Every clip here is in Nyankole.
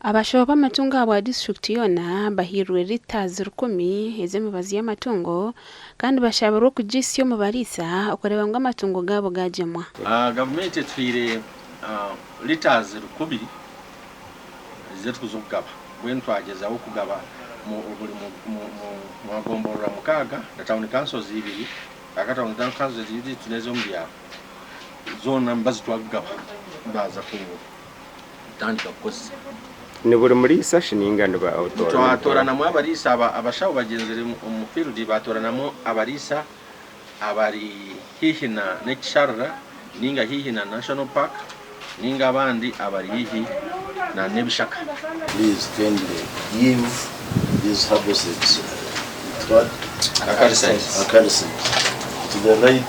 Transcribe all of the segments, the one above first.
Abashaho b'amatungo ahabwa disiturikiti yoona bahairwe litres rukumi ez'emibazi y'amatungo kandi bashabirwe okugihisya omu bariisa okureeba ngu amatungo gaabo gaagyemwa. Gavumenti etuhaire litres rukumi ez'erikuza okugaba mbwenu twagyezaho kugaba buri magomborora mukaaga na tawuni kansozi ibiri kwonka tawuni kansozi ibiri n'ez'omu byaro zoona emibazi twagigaba baaza kutandika kukozesa. Ni buri muriisa shi ninga ni otoorana? Twatoranamu abariisa aba abashaho bagyenzire omu field batoranamu abariisa abari haihi na n'ekisharara ninga haihi na National Park ninga abandi abari haihi na n'ebishaka. Please kindly give these herbicides, what? Acaricides. Acaricides to the right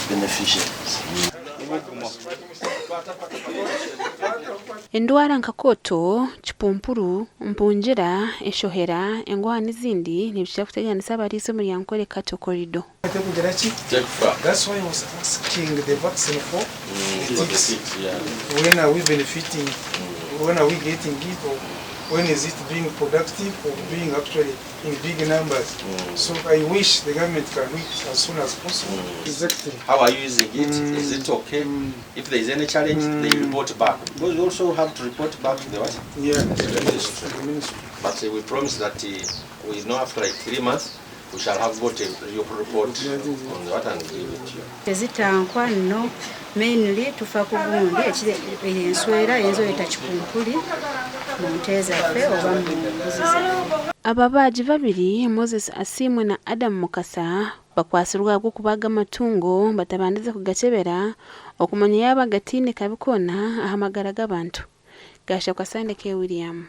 beneficiaries. Endwara nka kooto, kipumpuru, mpungira, eshohera, engwara n'ezindi nibikira kuteganisa abariisa omuri Ankole Cattle Corridor. That's why I was asking the vaccine for the ticks. When are we benefiting? When are we getting it? Or when is it being productive or being actually in big numbers? So I wish the government can do it as soon as possible. Exactly. How are you using it? Is it okay? If there is any challenge, they report back. Because we also have to report back to the what? Yeah. To the ministry. The ministry. But we promise that we know after like 3 months, we shall have got a real report on what and give it to you. Tezitankwa nno, mainly tufa ku gundi enswera eyinza oyita kipumpuli mu nte zaffe oba mu mbuzi zaffe. Ababaagi babiri, Moses Asiimwe na Adam Mukasa, bakwatsirwe ahabw'okubaaga amatungo batabandize kugakyebera okumanya yaaba gataine kabi koona aha magara g'abantu. Gashakwa Sandeke William.